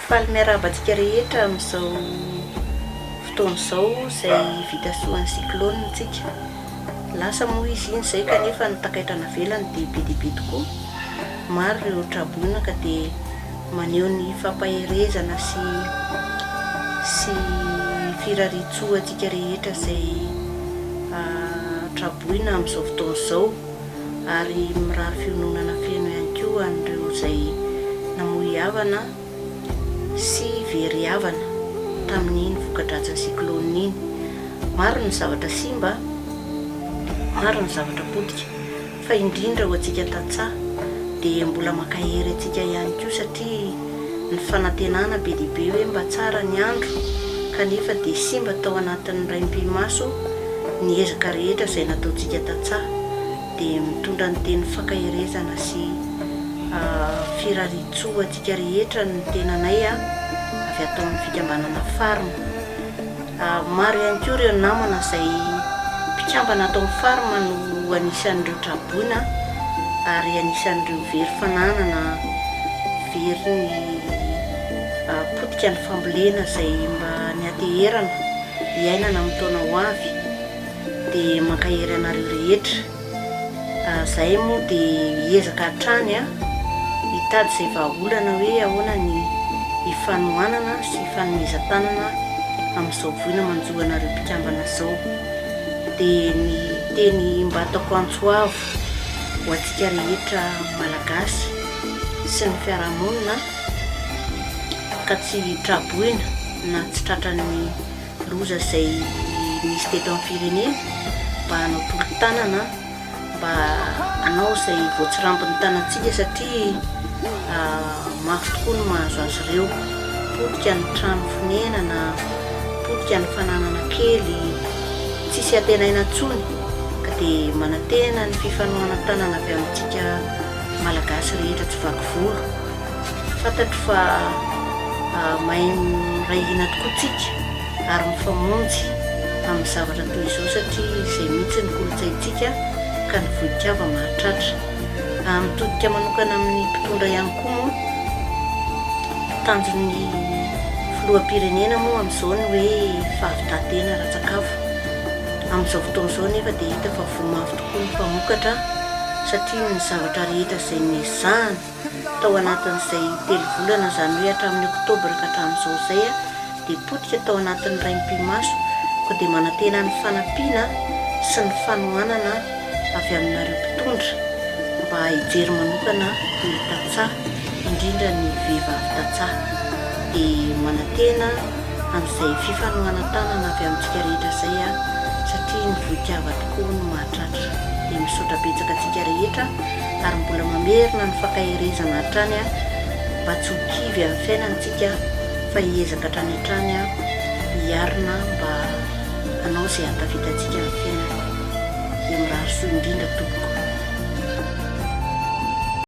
Faly miarahaba antsika rehetra amin'izao fotoana izao izay vita soan'ny cyclone tsika. Lasa moa izy iny izay kanefa ny takaitra navelany dia be dia be tokoa. Maro ireo traboina ka dia maneho ny fampaherezana sy sy firarian-tsoa antsika rehetra izay traboina amin'izao fotoana izao ary mirary fiononana feno ihany koa an'ireo izay namoy havana sy very havana tamin'iny voka-dratsin'ny cyclone iny. Maro ny zavatra simba, maro ny zavatra potika. Fa indrindra ho antsika tantsaha dia mbola mankahery antsika ihany koa satria ny fanantenana be dia be hoe mba tsara ny andro kanefa dia simba tao anatin'ny raim-pimaso ny ezaka rehetra izay nataontsika tantsaha dia mitondra ny teny fankaherezana sy firariantsoa antsika rehetra ny tenanay avy ato amin'ny fikambanana farm. Maro ihany koa ireo namana izay mpikambana ato amin'ny farm no anisan'ireo traboina ary anisan'ireo very fananana, very ny potika ny fambolena izay mba nianteherana hiainana amin'ny taona ho avy dia mankahery anareo rehetra. Izahay moa dia hiezaka hatrany hitady izay vahaolana hoe ahoana ny hifanohanana sy hifanomezan-tanana amin'izao voina manjo anareo mpikambana izao. Dia ny teny mba ataoko antso avo ho antsika rehetra Malagasy sy ny fiarahamonina ka tsy traboina na tsy tratran'ny loza izay nisy teto amin'ny firenena mba hanao tolo-tanana mba hanao izay voatsirambin'ny tanantsika satria mafy tokoa ny mahazo azy ireo. Potika ny trano fonenana, potika ny fananana kely, tsisy antenaina intsony ka dia manantena ny fifanohanan-tanana avy amintsika Malagasy rehetra tsy vaky volo. Fantatro fa mahay miray hina tokoa tsika ary mifamonjy amin'ny zavatra toy izao satria izay mihitsy ny kolontsaintsika ka ny vohin-kava mahatratra. Mitodika manokana amin'ny mpitondra ihany koa moa, tanjon'ny filoham-pirenena moa amin'izao ny hoe fahavitan-tena ara-tsakafo. Amin'izao fotoana izao anefa dia hita fa voa mafy tokoa ny mpamokatra satria ny zavatra rehetra izay nezahana tao anatin'izay telo volana, izany hoe hatramin'ny oktobra ka hatramin'izao izay dia potika tao anatin'ny raim-pimaso, koa dia manantena ny fanampiana sy ny fanohanana avy aminareo mpitondra mba hijery manokana ny tantsaha, indrindra ny vehivavy tantsaha. Dia manantena an'izay fifanohanan-tanana avy amintsika rehetra izay aho satria ny vohikava tokoa no mahatratra. Dia misaotra betsaka antsika rehetra. ary mbola mamerina ny fankaherezana hatrany mba tsy ho kivy amin'ny fiainana tsika fa hiezaka hatrany hatrany hiarina mba hanao izay hahatafita antsika amin'ny fiainana. Dia mirary soa indrindra tompoko.